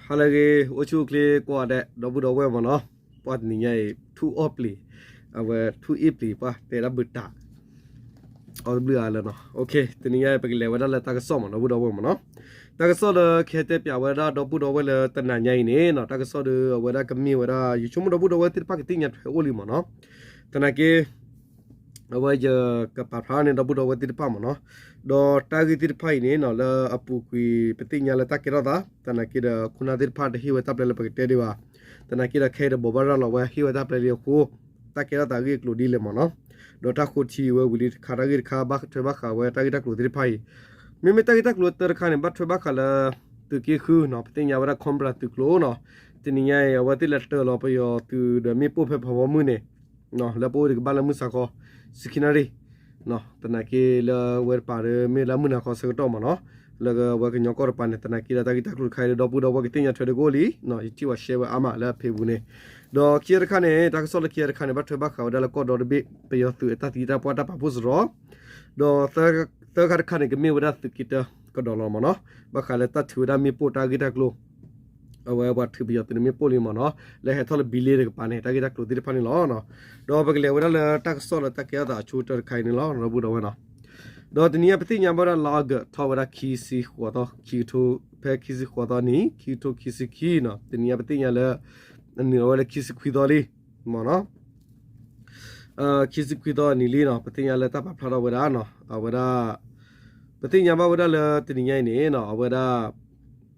ဟါလၢအဂ့ၤ အိၣ်ဆူၣ်အိၣ်ချ့ကိးဂၤဒဲး ဒီပုၢ်ဒီဝဲၢ်မ့ၢ်နီၤ, ပှၤတနံၤညါအံၤ ထူၣ်အီၣ်ပျံၤ, အဝဲထူၣ်အ့ၣ်ပျံၤပှၤတဲဒၣ်ဘုတၢ် အီၣ်တဘျုးအါလၢနီၤ. တနံၤညါအံၤ ပကလဲၤဝဲဒၣ်လၢတၢ်ကစီၣ်မ့ၢ်နီၤ ဒီပုၢ်ဒီဝဲၢ်မ့ၢ်နီၤ. တၢ်ကစီၣ်လၢကဟဲတဲပၠးဝဲဒၣ်ဒီပုၢ်ဒီဝဲၢ်လၢတနၤညါအံၤန့ၣ်နီၤ, တၢ်ကစီၣ်ဒီးအဝဲဒၣ်ကမ့ၢ်ဝဲဒၣ် ယဆိကမိၣ်ဒီပုၢ်ဒီဝဲၢ်သ့ၣ်တဖၣ်ကသ့ၣ်ညါထွဲအိၣ်လံမ့ၢ်နီၤ. သနာ်က့ အဝဲယကပာ်ဖျါန့ၣ် ဒီပုၢ်ဒီဝဲၢ်သ့ၣ်တဖၣ်မ့ၢ်နီၤ. ဒီးတၢ်ဂ့ၢ်သ့ၣ်တဖၣ်အံၤန့ၣ်နီၤ လၢအပူၤကွံာ်ပသ့ၣ်ညါလၢတၢ်ကဲထီၣ်သး သနာ်က့ဒီး ခိၣ်နၢ်သ့ၣ်တဖၣ်တဟ့ၣ်ဝဲတၢ်ပျဲလၢပကတဲဒံးဘၣ်. သနာ်က့ဒီး ခဲအံၤဒီးဘိးဘၣ်ရၤလီၤဝဲ ဟ့ၣ်ဝဲတၢ်ပျဲလံအဃိ တၢ်ကဲထီၣ်သးအဂ့ၢ်အကျိၤဒ်လဲၣ်မ့ၢ်နီၤ. ဒီးတၢ်ဃိထံဝဲဝံၤလံတခါ တၢ်ဂ့ၢ်တခါ ဘၣ်ထွဲဘၣ်ဃးဝဲတၢ်ဂ့ၢ်တၢ်ကျိၤသ့ၣ်တဖၣ်အံၤ, မ့မ့ၢ်တၢ်ဂ့ၢ်တၢ်ကျိၤတၢတခါန့ၣ် ဘၣ်ထွဲဘၣ်ဃးလၢ သုးက့ဃုနီၤ, ပသ့ၣ်ညါဝဲဒၣ် Cobra သုးကျိၤနီၤ. တနံၤညါအံၤ အဝဲသ့ၣ်လဲၤတၢၤလီၤပယီၤသုးဒီးမ့ၣ်ပိၢ်ဖဲဖးဖီမုၢ်န့ၣ် လၢပအိၣ်ဒံးကဘၣ်လၢမုၢ်ဆါခီ ဆံခံနၣ်ရံၣ် သနာ်က့လၢဝဲတပၤဒီး မ့ၢ်လၢမုၢ်နၤခီဆၢကတီၢ်မ့ၢ်နီၤ, လၢအဝဲကညီကီၢ်တပၤန့ၣ် သနာ်က့ဒီးတၢ်ဂ့ၢ်တၢ်ကျိၤတခါအံၤဒီး ဒီပုၢ်ဒီဝဲၢ်ကသ့ၣ်ညါထွဲဒံးကအိၣ်လံ, ယထံၣ်ဝဲ share ဝဲအါမးလၢအ Facebook န့ၣ်. ဒီးခံခါတခါန့ၣ် တၢ်ကစီၣ်လၢခံခါတခါန့ၣ် ဘၣ်ထွဲဘၣ်ဃးဝဲဒၣ်လၢကီၢ်ဒီတဘ့ၣ် ပယီၤသုးအတၢ်သံတၢ်ပှၢ်တၢ်ပာ်ဖှိၣ်စရီ, ဒီးသၢခါတခါန့ၣ် ကမ့ၢ်ဝဲဒၣ်သုးက့တၢကဒီးလီၤမ့ၢ်နီၤ, ဘၣ်ဃးလၢတၢ်ထုးဝဲဒၣ်မ့ၣ်ပိၢ်တၢ်ဂ့ၢ်တၢ်ကျိၤ အဝဲပှၤထုးပယီၤသုးန့ၣ်မ့ၣ်ပိၢ်လံမ့ၢ်နီၤ, လၢဟဲထီၣ်လၢဘံလ့တကပၤန့ၣ် တၢ်ဂ့ၢ်တၢ်ကျိၤသ့ၣ်တဖၣ်န့ၣ်လီၤ. ဒီးပကလဲၤဝဲဒၣ်လၢတၢ်ကစီၣ်လၢတၢ်ကဲထီၣ်သးအဆိကတၢၢ်တခါအံၤန့ၣ်လီၤ ဒီပုၢ်ဒီဝဲၢ်နီၤ. ဒီးတနံၤညါပသ့ၣ်ညါဘၣ်ဝဲဒၣ်လါအီကူးထီၣ်ဝဲဒၣ်ခံဆံဃိးသီ, ခံကထိ, ဖဲခံဆံဃိးသီနံၤ ခံကထိခံဆံခံနီၤ, တနံၤညါပသ့ၣ်ညါလၢ အနုာ်လီၤဝဲလၢခံဆံခွံသီလံမ့ၢ်နီၤ. ခံဆံခွံသီနံၤလံနီၤ, ပသ့ၣ်ညါလၢတၢ်ပာ်ဖျါထီၣ်ဝဲဒၣ်နီၤ, အဝဲဒၣ် ပသ့ၣ်ညါဘၣ်ဝဲဒၣ်လၢတနံၤညါအံၤန့ၣ်နီၤ, အဝဲဒၣ်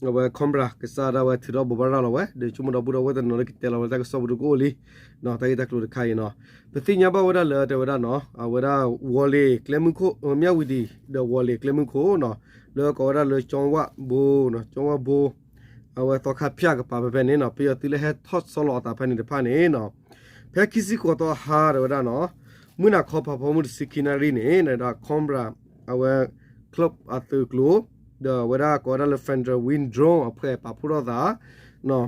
အဝဲ Cobra ကစၢ်ဒၣ်ဝဲထုးထီၣ်ဘိးဘၣ်ရၤလီၤဝဲ, ဒီးဆိကမိၣ်ဒီပုၢ်ဒီဝဲၢ်တနီၤလၢကတဲလီၤဝဲတၢ်ကစီၣ်ပူၤဒုးကအိၣ်လံ, တၢ်ဂ့ၢ်တၢ်ကျိၤတခါအံၤနီၤ. ပသ့ၣ်ညါဘၣ်ဝဲဒၣ်လၢတဲဝဲဒၣ်နီၤ, အဝဲဒၣ် ဝီၤလ့ၤကျဲမုၢ်ခိၣ်, မၠၣ်ဝံၤဒံၣ် ဒီးဝီၤလ့ၤကျဲမုၢ်ခိၣ်နီၤ, လၢကိးဝဲဒၣ်လၢကၠီဝၣ်ဘိနီၤ, ကၠီဝၣ်ဘိ အဝဲသီခါဖၠၣ်ကပၤဖဲဖဲန့ၣ်နီၤ, ပယီၤသုးလၢဟဲထီၣ်ဆီလီၤအသးဖဲန့ၣ်တဖၣ်န့ၣ်နီၤ, ဖဲခံဆံဃိးသီဟါတဲဝဲဒၣ်နီၤ, မုၢ်နၤခီဖးဖီမုၢ်တဆံခံနၣ်ရံၣ်န့ၣ် ဒီး Cobra အဝဲ club အသုးကျိၤ, ဒီးအဝဲဒၣ်ကိးဝဲဒၣ်လၢ Federal Wing Drone အဖှဲးပာ်ဖှိၣ်ထီၣ်သး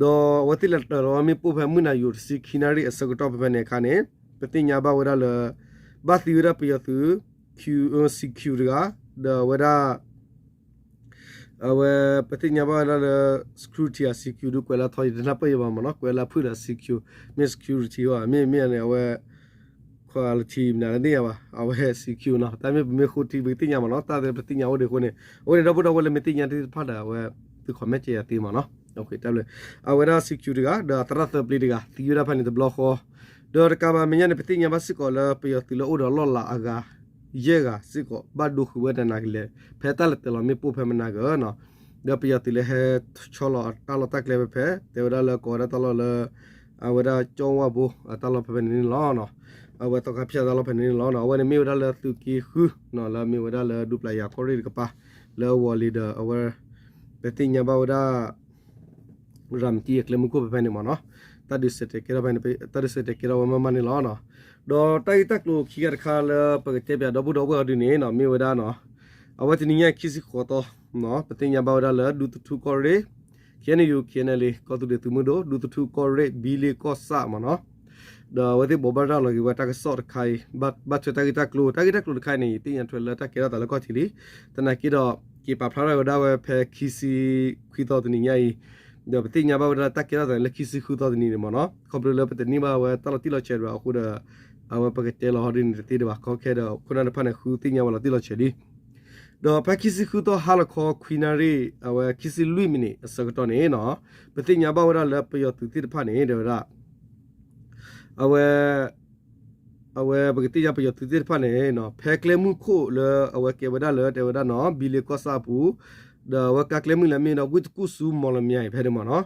ဒီးအဝဲသ့ၣ်လဲၤတၢၤလီၤမ့ၣ်ပိၢ်ဖဲမုၢ်နၤယိာ်တဆံခံနၣ်ရံၣ်အဆၢကတီၢ်ဖဲဖဲန့ၣ်အခါန့ၣ်, ပသ့ၣ်ညါဘၣ်ဝဲဒၣ်လၢ ဘၣ်သံဝဲဒၣ်ပယီၤသုး CQ တဂၤ, ဒီးအဝဲဒၣ် အဝဲပသ့ၣ်ညါဘၣ်ဝဲဒၣ်လၢ security အ CQ ဒုးကွဲးလၢထီယတနၢ်ပၢၢ်ယဘၣ်မ့ၢ်နီၤ, ကွဲးလၢဖုၣ်ဒီး CQ, မ့ၢ် security ဘၣ်, မ့မ့ၢ်န့ၣ် အဝဲ quality မနုၤလၢသ့ၣ်ညါဘၣ်, အဝဲ CQ နီၤ, တၢ်မ့ၢ်ပမ့ၢ်ဃိထံပကသ့ၣ်ညါမ့ၢ်နီၤ, တၢ်သ့ၣ်ပသ့ၣ်ညါအိၣ်ဒံးအဃိန့ၣ်, အဃိန့ၣ် ဒီပုၢ်ဒီဝဲၢ်လၢမ့ၢ်သ့ၣ်ညါသ့ၣ်တဖၣ်ဒီး အဝဲ သု comment ကဲယၤသ့မ့ၢ်နီၤ, အဝဲဒၣ် CQ တဂၤ ဒီးအသရၣ်သၢပျ့တဂၤ သံဝဲဒၣ်ဖဲန့ၣ်တဘျီဃီ, ဒီးတကးဘၣ်မဲာ်ညါန့ၣ် ပသ့ၣ်ညါဘၣ်စ့ၢ်ကီးလၢပယီၤသုးလၢအိၣ်ဒီးလီၢ်လၤအဂၤ ယဲၢ်ဂၤစ့ၢ်ကီး ဘၣ်ဒိဃုာ်ဝဲဒၣ်နၤကလဲာ် ဖဲတၢ်လဲၤတၢၤလီၤမ့ၣ်ပိၢ်ဖဲမနၤကနီၤ, ဒီးပယီၤသုးလၢဟဲဆီလီၤအတၢ်လီၢ်တၢ်ကျဲဖဲဖဲ တဲဝဲဒၣ်လၢကိးဝဲဒၣ်တၢ်လီၢ်လၢ အဝဲဒၣ်ကၠီဝၣ်ဘိ အတၢ်လီၢ်ဖဲဖဲန့ၣ်န့ၣ်လီၤ. အဝဲသီခါဖၠၣ်တၢ်လီၢ်ဖဲန့ၣ်န့ၣ်လီၤ. အဝဲန့ၣ်မ့ၢ်ဝဲဒၣ်လၢသုးက့ဃုနီၤ လၢမ့ၢ်ဝဲဒၣ်လၢဒူပျၤယၤကီၢ်ရ့ၣ်တကပၤ လၢဝီၤလ့ၤဒီးအဝဲ ပသ့ၣ်ညါဘၣ်ဝဲဒၣ် ရၤမတံအကျဲမုၢ်ခိၣ်ဖဲဖဲန့ၣ်မ့ၢ်နီၤ, တၢ်ဒုးစဲးတဲာ်ကဲထီၣ်ဖဲန့ၣ် တၢ်ဒုးစဲးတဲာ်ကဲထီၣ်ဝဲမ့ၢ်မးန့ၣ်လီၤ. ဒီးတၢ်ဂ့ၢ်တၢ်ကျိၤခံဂၤတခါလၢပကတဲပၠးဒီပုၢ်ဒီဝဲၢ်အီၤဒ်န့ၣ်နီၤ မ့ၢ်ဝဲဒၣ်နီၤ အဝဲတနံၤညါခံဆံဃိးသီ ပသ့ၣ်ညါဘၣ်ဝဲဒၣ်လၢဒူသထူကီၢ်ရ့ၣ် KNU KNLA ကီၢ်သူလ့ၤသုးမုၢ်ဒိၣ် ဒူသထူကီၢ်ရ့ၣ် ဘံလ့ကီၢ်ဆၣ်မ့ၢ်နီၤ, ဒီးအဝဲသ့ၣ်ဘိးဘၣ်ရၤလီၤက့ၤဝဲတၢ်ကစီၣ်တခါအံၤ ဘၣ်ထွဲတၢ်ဂ့ၢ်တၢ်ကျိၤ တၢ်ဂ့ၢ်တၢ်ကျိၤတခါအံၤန့ၣ် ယသ့ၣ်ညါထွဲလၢတၢ်ကဲထီၣ်သးလၢကီၢ်ထံးလံ. သနာ်က့ဒီး က့ၤပာ်ဖျါထီၣ်ဝဲဒၣ်ဝဲဖဲခံဆံခွံသီတနံၤညါအံၤ ဒီးပသ့ၣ်ညါဘၣ်ဝဲဒၣ်တၢ်ကဲထီၣ်သးန့ၣ်လၢခံဆံဃုသီတနံၤန့ၣ်မ့ၢ်နီၤ ခီဖျိလၢပတန့ၢ်ဘၣ်ဝဲတၢ်လီၤတံၢ်လီၤဆဲးဒံးဘၣ်အဃိဒီး အဝဲပကတဲလီၤဟီဒ်န့ၣ်တသ့ဒံးဘၣ် ခီခဲဒီး ခိၣ်နၢ်တဖၣ်န့ၣ် ဃုသ့ၣ်ညါဝဲလီၤတံၢ်လီၤဆဲးလံ. ဒီးဖဲခံဆံဃုသီဟါလီၤခီခွံနၣ်ရံၣ် အဝဲခံဆံလွံၢ်မံးနံးအဆၢကတီၢ်န့ၣ်နီၤ ပသ့ၣ်ညါဘၣ်ဝဲဒၣ်လၢပယီၤသုးသ့ၣ်တဖၣ်န့ၣ် တဲဝဲဒၣ် အဝဲ အဝဲပကသ့ၣ်ညါပယီၤသုးသ့ၣ်တဖၣ်န့ၣ် ဖဲကျဲမုၢ်ခိၣ်လၢအဝဲကဲဝဲဒၣ်လၢတဲဝဲဒၣ်နီၤ ဘံလ့ကီၢ်ဆၣ်အပူၤ ဒီးအဝဲကါကျဲမုၢ်လၢမ့ၢ်ဒီး ဝ့ၢ်တကူၣ်ဆူမီၣ်လမၠဲၤအံၤဖဲန့ၣ်မ့ၢ်နီၤ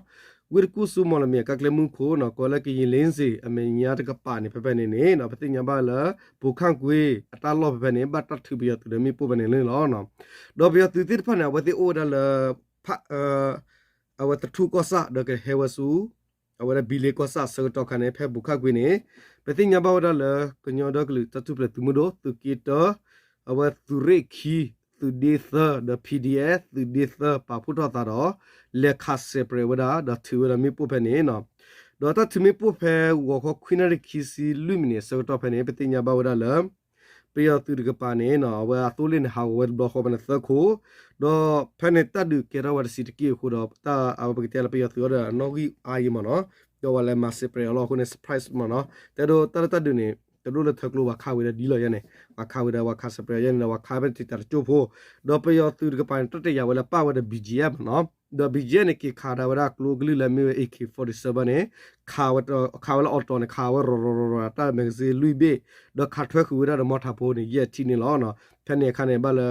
ဝ့ၢ်တကူၣ်ဆူမီၣ်လမၠဲၤကါကျဲမုၢ်ခိၣ်နီၤ ကိးလၢကယံာ်လ့စ့ၣ် အမဲာ်ညါတကပၤန့ၣ် ဖဲဖဲန့ၣ်န့ၣ် ပသ့ၣ်ညါဘၣ်လၢ ပူၤခၣ်ကွ့အတၢ်လီၢ်ဖဲဖဲန့ၣ် ဘၣ်တၢ်ထုးပယီၤသုးဒီးမ့ၣ်ပိၢ်ဖဲန့ၣ်လီၤ. ဒီးပယီၤသုးသ့ၣ်တဖၣ်န့ၣ် အဝဲသ့ၣ်အိၣ်ဝဲဒၣ်လၢ အဝဲသထူၣ်ကီၢ်ဆၣ် ဒီးကဟဲဝဲဆူ အဝဲဒၣ်ဘံလ့ကီၢ်ဆၣ်အဆၢကတီၢ်ခါန့ၣ် ဖဲပူၤခၣ်ကွ့န့ၣ် ပသ့ၣ်ညါဘၣ်ဝဲဒၣ်လၢ ကညီဒီကလုာ်တၢ်ထူၣ်ဖျဲးသုးမုၢ်ဒိၣ် သုးက့တၢ အဝဲသုးရ့ၣ်ခံ သုးဒ့သၢ ဒီး PDF သုးဒ့သၢ ပာ်ဖှိၣ်ထီၣ်သးဒီး လဲၤခးစဲးပြဲးဝဲဒၣ် ဒီးထုးဝဲဒၣ်မ့ၣ်ပိၢ်ဖဲန့ၣ်နီၤ ဒီးတၢ်ထုးမ့ၣ်ပိၢ်ဖဲဂီၤခီခွံနၣ်ရံၣ်ခံဆံလွံၢ်မံးနံးအဆၢကတီၢ်ဖဲန့ၣ် ပသ့ၣ်ညါဘၣ်ဝဲဒၣ်လၢ ပယီၤသုးတကပၤန့ၣ်နီၤ အဝဲအသိလ့ၣ်န့ၣ် ဟးဂီၤဝဲတဘျီဃီဖဲန့ၣ်သၢခိၣ်, ဒီးဖဲန့ၣ်တၢ်ဒုးကဲထီၣ်ဝဲတဆံးတက့ၢ်အဃိဒီး တၢ်အဝဲပကတဲလၢပယီၤသုးအီၤဒီးအနီၣ်ဂံၢ်အါယံၤမ့ၢ်နီၤ, ဒီးဝဲလဲၤမၤစဲးပြဲးအီၤလီၤအဃိန့ၣ် surprise မ့ၢ်နီၤ, တဲဒိတၢ်လၢတၢ်ဒုးန့ၣ် တဒိၣ်လၢထၢကျိဘၣ်ခးဝံၤဒီးဒ်လီၤယဲန့ၣ် ဘၣ်ခးဝံၤဒီးဝဲခးစဲးပြဲးအီၤယဲန့ၣ်ဒီး ဝဲခးဖဲတံာ်တာ်တကၠိၢ်ဖိ, ဒီးပယီၤသုးတကပၤန့ၣ် တၢ်တယာ်ဝဲလၢပာ်ဝဲဒီး ဘံၣ်ကၠံၣ်အ့ၣ် မ့ၢ်နီၤ, ဒီး ဘံၣ်ကၠံၣ်အ့ၣ် န့ၣ် က့ၤခးဒၣ်ဝဲဒၣ်ကျိကလုၢ်လၢမ့ၢ်ဝဲ AK forty-seven န့ၣ် ခးဝဲလၢအီၤတီၤန့ၣ် ခးဝဲရီၤရီၤရီၤရီၤ တၢ်မဲကစ့လွံၢ်ဘ့ၣ်, ဒီးခးထွဲဃုာ်ဝဲဒၣ်ဒီးမီၣ်ထးဖိန့ၣ် ယဲၢ်ထံၣ်န့ၣ်လီၤ. ဖဲန့ၣ်အခါန့ၣ် ဘၣ်လၢ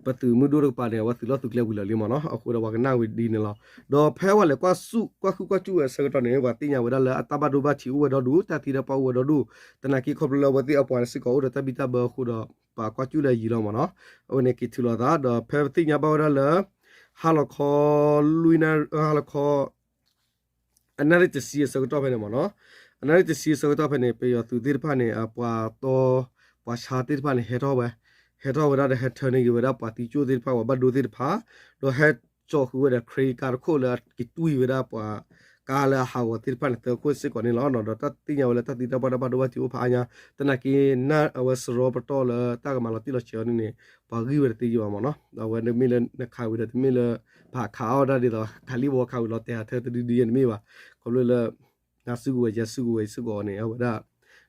ပသုးမုၢ်ဒိၣ်တကပၤန့ၣ် အဝဲသုးလီၢ်သုးကျဲဝံၤလီၤလံမ့ၢ်နီၤ, အဃိဒီးပှၤကနၣ်ဝံၤဒ်န့ၣ်လီၤ. ဒီးဖဲအဝဲလဲၤကွၢ်ဆူၣ်ကွၢ်ဃုကွၢ်စူၣ်ဝဲအဆၢကတီၢ်န့ၣ် ပှၤသ့ၣ်ညါဝဲဒၣ်လၢအတၢ်ဘၣ်ဒိဘၣ်ထံးအိၣ်ဝဲဒီဒူၣ် တၢ်သံတၢ်ပှၢ်အိၣ်ဝဲဒီဒူၣ်, သနာ်က့ခီဖျိလၢအဝဲသ့ၣ်အပှၤန့ၣ်စ့ၢ်ကီးအိၣ်ဒီးတၢ်ဘံၣ်တၢ်ဘၢအဃိဒီး ပှၤကွၢ်စူၣ်လၢအယံၤလီၤမ့ၢ်နီၤ, အဝဲန့ၣ်က့ၤထုးလီၤသး ဒီးဖဲပသ့ၣ်ညါဘၣ်ဝဲဒၣ်လၢ ဟါလီၤခီ လွံၢ်နၣ်ရံၣ် ဟါလီၤခီ အနၣ်ရံၣ်တဆံအဆၢကတီၢ်ဖဲန့ၣ်မ့ၢ်နီၤ, အနၣ်ရံၣ်တဆံအဆၢကတီၢ်ဖဲန့ၣ် ပယီၤသုးသ့ၣ်တဖၣ်န့ၣ် အပှၤတီ ပှၤဆါသ့ၣ်တဖၣ်န့ၣ် ဟဲထီၣ်ဝဲ, ဟဲထီၣ်ဝဲဒၣ်ဒီးဟဲထၢန့ၢ်က့ၤဝဲဒၣ်ပှၤသံကၠိၣ်သ့ၣ်တဖၣ် ပှၤဘၣ်ဒိသ့ၣ်တဖၣ်, ဒီးဟဲကၠီဃုာ်ဝဲဒီး credit card တခိၣ်လၢက့ၤတွံၢ်ဝဲဒၣ်ပှၤ ကါလၢအဟးဂီၤသ့ၣ်တဖၣ်န့ၣ် သၢခိၣ်စ့ၢ်ကီးန့ၣ်လီၤ. ဒီးတၢ်သ့ၣ်ညါဝဲလၢတၢ်သံတၢ်ပှၢ်တၢ်ဘၣ်ဒိဘၣ်ထံးအိၣ်ဖးအါညါ, သနာ်က့ အဝဲစရီပတီၢ်လၢတၢ်ကမၤလီၤတံၢ်လီၤဆဲးအီၤန့ၣ်န့ၣ် ပှၤဂံၢ်ဝဲတသ့ယံာ်ဘၣ်မ့ၢ်နီၤ, အဝဲမ့ၢ်လၢနခးဝံၤဒီးတမ့ၢ်လၢ ပဟးခးအီၣ်ဒၣ်ဒ်သိး ခးလံၢ်ဘီခးဝံၤလီၤတဲာ်ဟးထၢတဒုဒုယဲန့ၣ်မ့ၢ်ဘၣ်, ခီဖျိလၢ နၤစုကဝဲၤ ယၤစုကဝဲၤအံၤစ့ၢ်ကီးန့ၣ် အဝဲဒၣ်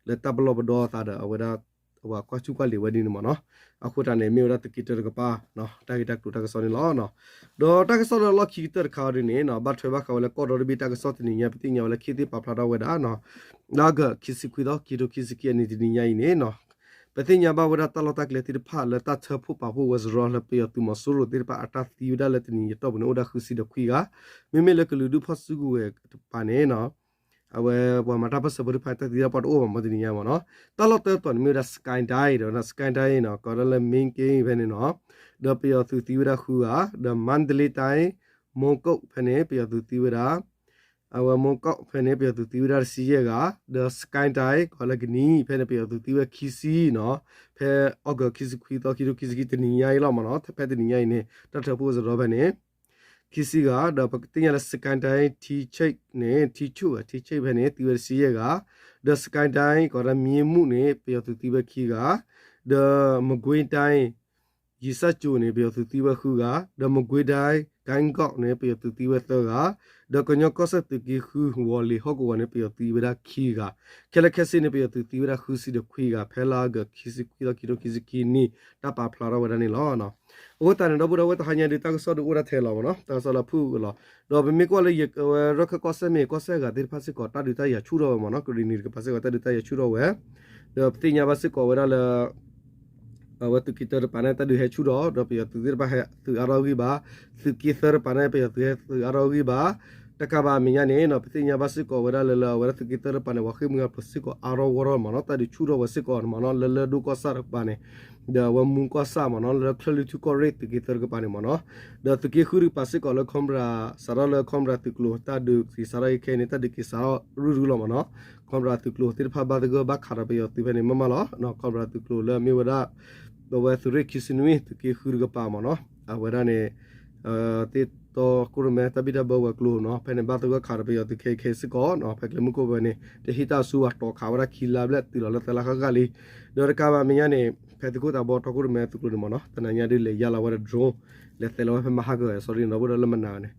လၢတၢ်ပလီၢ်ပဒီသးဒီး အဝဲဒၣ် အဝဲကွၢ်ဆူၣ်ကွၢ်လ့ၤဝဲဒ်န့ၣ်မ့ၢ်နီၤ, အဃိသတးန့ၣ် မ့ၢ်ဝဲဒၣ်သုးက့တၢတကပၤ တၢ်ဂ့ၢ်တၢ်ကျိၤတၢ်ကစီၣ်န့ၣ်လီၤ. ဒီးတၢ်ကစီၣ်လၢလီၢ်ခံကတၢၢ်တခါအံၤဒ်န့ၣ် ဘၣ်ထွဲဘၣ်ဃးဝဲလၢကီၢ်ဒီတဘ့ၣ်တၢ်ကစီၣ်တနံၤညါ ပသ့ၣ်ညါဝဲလၢခ့သ့ၣ်ပာ်ဖျါထီၣ်ဝဲဒၣ် လါအီကူး ခံဆံခွံသီ ခံထိခံဆံခံအနံၤတနံၤညါအံၤန့ၣ် ပသ့ၣ်ညါဘၣ်ဝဲဒၣ်တၢ်လီၢ်တၢ်ကျဲသ့ၣ်တဖၣ်လၢတၢ်ထၢဖှိၣ်ပာ်ဖှိၣ်ဝဲစရီလၢပယီၤသုးမီၤစိရိၤသ့ၣ်တဖၣ် အတၢ်သံဝဲဒၣ်လၢတနံၤအတီၢ်ပူၤန့ၣ် အိၣ်ဒၣ်ဃုဆံဒီးခွံဂၤ, မ့မ့ၢ်လၢကလုာ်ဒူၣ်ဖီၣ်စုကဝဲၤတကပၤန့ၣ် အဝဲပှၤမၤတၢ်ပၢၢ်ဆၢဖိတဖၣ် တၢ်သံတၢ်ပှၢ်တအိၣ်ဘၣ်မ့ၢ်တနံၤညါမ့ၢ်နီၤ, တၢ်လီၢ်တၢတီၤန့ၣ်မ့ၢ်ဝဲဒၣ် စကဲဒဲး ဒီး စကဲဒဲး ကိးဒၣ်လၢ မ့က့ဖဲန့ၣ်နီၤ, ဒီးပယီၤသုးသံဝဲဒၣ်ဃုဂၤ, ဒီးမါဒလ့တၢ် မိကၠ်ဖဲန့ၣ် ပယီၤသုးသံဝဲဒၣ် အဝဲမိကၠ်ဖဲန့ၣ် ပယီၤသုးသံဝဲဒၣ်တဆံယဲၢ်ဂၤ, ဒီးစကဲဒဲး ကိးလၢကနံၤ ဖဲန့ၣ် ပယီၤသုးသံဝဲခံဆံနီၤ, ဖဲအီကူး ခံဆံခွံသီ ခံထိခံဆံခံတနံၤညါအံၤလီၤမ့ၢ်နီၤ, ဖဲတနံၤညါအံၤန့ၣ် တၢ်ထၢဖှိၣ်စရီဖဲန့ၣ် ခံဆံဂၤ, ဒီးပသ့ၣ်ညါလၢ စကဲဒဲး ထံဆ့ၣ်န့ၣ် ထံဆ့ၣ် ထံဆ့ၣ်ဖဲန့ၣ် သံဝဲတဆံယဲၢ်ဂၤ, ဒီးစကဲဒဲး ကိးဒၣ်မံမူၣ်န့ၣ် ပယီၤသုးသံဝဲခံဂၤ, ဒီးမကွ့ဒဲး ယံစၢ်ကၠိၤန့ၣ် ပယီၤသုးသံဝဲဃုဂၤ, ဒီးမကွ့ဒဲး ကဲကီၢ်န့ၣ် ပယီၤသုးသံဝဲသၢဂၤ, ဒီးကညီကီၢ်စဲၣ်သုးက့ဃု ဝီၤလ့ၤဟီၣ်ကဝီၤန့ၣ် ပယီၤသုးသံဝဲဒၣ်ခံဂၤ, ခဲလၢာ်ခဲဆ့န့ၣ် ပယီၤသုးသံဝဲဒၣ်ဃုဆံဒီးခွံဂၤ ဖဲလါအီကူး ခံဆံခွံသီ ခံထိခံဆံခံနံၣ် တၢ်ပာ်ဖျါထီၣ်ဝဲဒၣ်န့ၣ်လီၤ. အဃိသတးန့ၣ် ဒီပုၢ်ဒီဝဲၢ်တဟါညါဒ်တၢ်ကစီၣ်ဒုးအိၣ်ဒၣ်ထဲလီၤမ့ၢ်နီၤ, တၢ်ကစီၣ်လၢဖုၣ်လီၤ, ဒီးပမ့ၢ်ကွၢ်လၢယဝဲရၢ်ခၢၣ်ကီၢ်စဲၣ်မ့ၢ်ကီၢ်စဲၣ်အဂၤသ့ၣ်တဖၣ်စ့ၢ်ကီး တၢ်ဒုးတၢ်ယၤဆူၣ်ထီၣ်ဝဲမ့ၢ်နီၤ, ကရံၣ်နံၤတကပၤစ့ၢ်ကီး တၢ်ဒုးတၢ်ယၤဆူၣ်ထီၣ်ဝဲ, ဒီးပသ့ၣ်ညါဘၣ်စ့ၢ်ကီးဝဲဒၣ်လၢ အဝဲသုးက့တၢတကပၤန့ၣ် တၢ်ဒုးဟဲဆူၣ်ထီၣ် ဒီးပယီၤသုးသ့ၣ်တဖၣ်ဟဲသုးအါထီၣ်ဂံၢ်ဘါ, သုးက့သၢတကပၤန့ၣ် ပယီၤသုးဟဲသုးအါထီၣ်ဂံၢ်ဘါ, တကးဘၣ်အမဲာ်ညါန့ၣ် ပသ့ၣ်ညါဘၣ်စ့ၢ်ကီးဝဲဒၣ်လၢ လၢအဝဲဒၣ်သုးက့သၢတကပၤန့ၣ် ပှၤဃ့ၢ်မှံဟးဖျိးစ့ၢ်ကီးအါထီၣ်ဂီၢ်ထီၣ်မ့ၢ်နီၤ, တၢ်ဒုးဆူၣ်ထီၣ်ဝဲစ့ၢ်ကီးမ့ၢ်နီၤ, လၢလၢၢ်ဒိၣ်ကီၢ်ဆၣ်တကပၤန့ၣ်, ဒီးအဝဲမူကီၢ်ဆၣ်မ့ၢ်နီၤ, လၢချၢၣ်လွံၢ်ထူၣ်ကီၢ်ရ့ၣ်သုးက့သၢတကပၤန့ၣ်မ့ၢ်နီၤ, ဒီးသုးက့ဃုတကပၤစ့ၢ်ကီးလၢ Cobra စးထီၣ်လၢ Cobra သုးကျိၤ တၢ်ဒုးက့ၤစးထီၣ်ခဲအံၤန့ၣ် တၢ်ဒုးက့ၤစးထီၣ်ရုၢ်ရုၢ်လီၤမ့ၢ်နီၤ, Cobra သုးကျိၤသ့ၣ်တဖၣ်ဘၣ်သဂၢၢ်ဘၣ်ခးဒီးပယီၤသုးဖဲန့ၣ်မ့ၢ်မ့ၢ်လီၤ, Cobra သုးကျိၤလၢအမ့ၢ်ဝဲဒၣ် အဝဲသုးရ့ၣ်ခံဆံနွံ သုးက့ဃုတကပၤမ့ၢ်နီၤ, အဝဲဒၣ်န့ၣ် သ့ၣ်တီတီခိၣ်ရိၣ်မဲ တၢ်ဘံၣ်တၢ်ဘၢဝဲၤကျိၤနီၤ, ဖဲန့ၣ်ဘၣ်သဂၢၢ်ခးဒီးပယီၤသုးခဲခဲစ့ၢ်ကီးနီၤ, ဖဲကျဲမုၢ်ခိၣ်ဖဲန့ၣ် တဟ့ၣ်တၢ်ဆူၣ်ဘၣ် တီၤခးဝဲဒၣ်ခံလါဘျဲၣ် တုၤလီၤလၢသၢလါဃၣ်ဃၣ်လံ, ဒီးတကးဘၣ်မဲာ်ညါန့ၣ် ဖဲသုးခိၣ်သးဘီတီခိၣ်ရိၣ်မဲသုးကျိၤန့ၣ်မ့ၢ်နီၤ, သနာ်က့ဒုးလဲၤယါလီၤဝဲဒၣ် drone လဲၤသဲလီၤဝဲဖဲမဟါကၢၤ sorry နီၤ, ဒီပုၢ်ဒီဝဲၢ်လၢမနၤန့ၣ်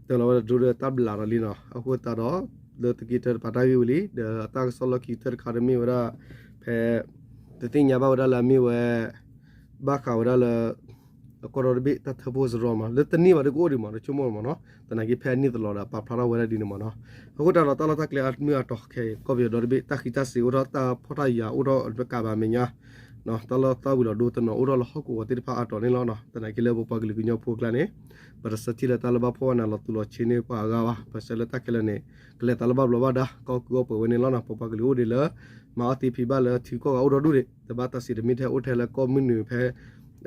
တၢၤလီၤဝဲဒၣ် drone ဒီးတၢ်ဘျးဒီးလံနီၤ, အဃိသတးဒီး လၢသုးက့တၢတကပၤတၢ်ဂ့ၢ်ဝံၤလံ, ဒီးတၢ်ကစီၣ်လီၢ်ခံကတၢၢ်တခါဒီးမ့ၢ်ဝဲဒၣ် ဖဲ တသ့ၣ်ညါဘၣ်ဝဲဒၣ်လၢအမ့ၢ်ဝဲ ဘၣ်ဃးဝဲဒၣ်လၢ အကီၢ်ဒီတဘ့ၣ်တၢ်ထၢဖှိၣ်စရီမ့ၢ်နီၤ, လၢတန့ၢ်ဘၣ်ဒီးကအိၣ်ဒံးမ့ၢ်နီၤ, ဆိကမိၣ်မ့ၢ်နီၤ, သနာ်က့ဖဲအနံၣ်တလီၤဒီးပာ်ဖျါထီၣ်ဝဲဒၣ်ဒ်န့ၣ်မ့ၢ်နီၤ, အဃိသတးဒီးတၢ်လီၢ်တၢ်ကျဲအမုၢ်အတီၤခဲအံၤ ကီၢ်ပယီၤဒီတဘ့ၣ် တၢ်ဃံးတၢ်စ့ၤအိၣ်ထီၣ် တၢ်ဖှီၣ်တၢ်ယာ်အိၣ်ထီၣ်တကးဘၣ်မဲာ်ညါ တၢ်လီၢ်သီဝံၤလီၤဒိတနီၤအိၣ်ထီၣ်လၢဟီၣ်ကဝီၤသ့ၣ်တဖၣ်အါတီၤန့ၣ်လီၤ. သနာ်က့လၢပပှၤကလုာ်ကညီဖိအကျါန့ၣ် ပတဆၢထံၣ်လၢတၢ်လၢဘၣ်ဖှီၣ်ဘၣ်နးလီၤသူၣ်လီၤဆ့န့ၢ်ပှၤအဂၤဘၣ်, ပဆၢလၢတၢ်ခဲလၢာ်န့ၣ် ကလဲၤသးလၢဘၣ်ဘျီးဘၣ်ဒါ ကီၢ်ကုၢ်အီၣ်ပှဲၤဝဲန့ၣ်လီၤ. ပပှၤကလုာ်အိၣ်ဒံးလၢ မၤအီၣ်သ့ဖံးဘၣ်လၢထံကီၢ်ဂၤ အိၣ်ဒီဒူၣ်ဒံး တဘၣ်တၢ်စံးတမ့ၢ်ထဲအိၣ်ထဲလၢကီၢ်မုၢ်နုာ်ဖဲ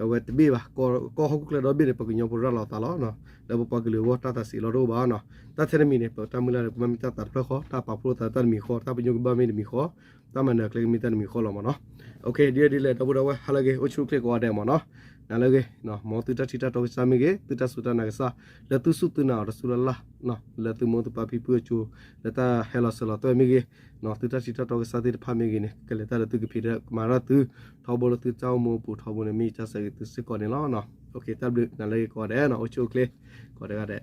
အဝဲတဘ့ၣ်ဘၣ်, ကီၢ်ဟီၣ်ခိၣ်ချၢဒီဘ့ၣ်န့ၣ် ပှၤကညီဖိရၤလီၤသးလီၤ. လၢပပှၤကလုာ်အဂီၢ်တၢ်သးစံးလီၤတအိၣ်ဘၣ်နီၤ. တၢ်ထဲတမံၤန့ၣ် ပတၢ်မုၢ်လၢ်န့ၣ် ကဘၣ်မ့ၢ်တၢ်သးတဖျၢၣ်ဃီ, တၢ်ပာ်ဖှိၣ်သးတၢ်တမံၤဃီ, တၢ်ပညိၣ်ကဘၣ်မ့ၢ်တမံၤဃီ, တၢ်မၤနၢၤအကျဲကမ့ၢ်တၢ်တမံၤဃီလီၤမ့ၢ်နီၤ. ဒ်လဲၣ်ဒ်လဲၣ် ဒီပုၢ်ဒီဝဲၢ် ဟါလၢအဂ့ၤ အိၣ်ဆူၣ်အိၣ်ချ့ကိးဂၤဒဲးမ့ၢ်နီၤ. နၤလၢအဂ့ၤ, မ်သုတၢ်ထံၣ်တၢ်တီကစၢ်မ့ၢ်ဂ့ၤ, သုတၢ်စူၢ်တၢ်နာ်ကစၢ် လၢသုစူၢ်သုနာ်အီၤတစူၢ်လၢ်လၢ်, လၢသုမိၢ်သုပၢ်ဖံဖုအစိၤ လၢတၢ်ဟဲလီၤစၢၤလီၤသွဲၣ်မ့ၢ်ဂ့ၤ, သုတၢ်ထံၣ်တၢ်တီကစၢ်သ့ၣ်တဖၣ်မ့ၢ်ဂ့ၤန့ၣ် ကလဲၤတၢ်လၢသုကဖံးဒီးကမၤထီၣ်သု, ထီဘိလၢသုတၢ်အိၣ်မူအပူၤ ထီဘိန့ၣ်မ့ၢ်ယတၢ်ဆၢဂ့ၤသုစ့ၢ်ကီးန့ၣ်လီၤ. တၢ်ဘျုးနၤလၢအဂ့ၤကိးဂၤဒဲး, အိၣ်ဆူၣ်အိၣ်ချ့ကိးဂၤဒဲး.